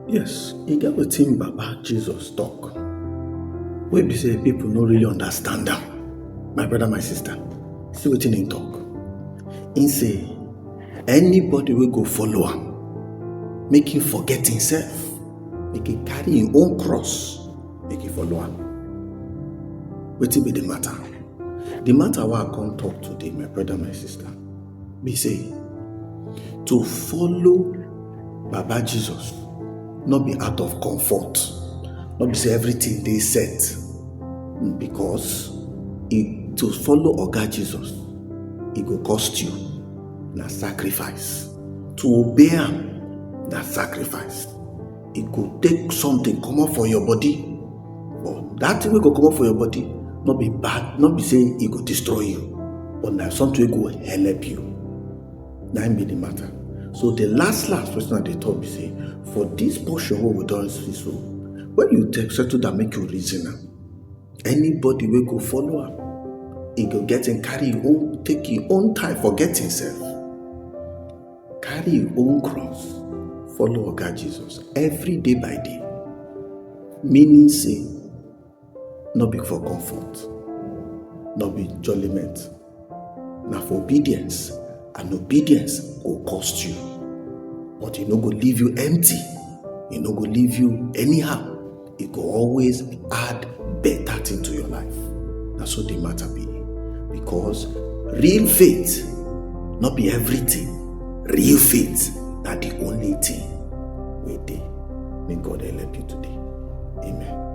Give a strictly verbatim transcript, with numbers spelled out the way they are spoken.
Yes, e get wetin Baba Jesus talk wey be say people no really understand am. My brother, my sister, see wetin he talk. He say, anybody wey go follow am, make him forget himself, make he carry him own cross, make he follow am. Wetin be the matter? The matter wey I come talk today, my brother, my sister, be say to follow Baba Jesus no be out of comfort, no be say everything dey set, because e to follow Oga Jesus, e go cost you. Na sacrifice. To obey am na sacrifice. E go take something comot for your body, but that thing wey go comot for your body no be bad, no be say e go destroy you, but na something wey go help you. Na im be the matter. So the last last wetin I dey talk be say, for this portion wey we don see so, when you take settle down, make you reason am. Anybody wey go follow am, e go get him carry him own, take him own time forget himself, carry him own cross, follow Oga Jesus every day by day. Meaning say, no be for comfort, no be jollyment, na for obedience, and obedience go cost you, but e no go leave you empty, e no go leave you anyhow. E go always add better thing to your life. Na so the matter be, because real faith no be everything. Real faith na the only thing wey dey. May God help you today. Amen.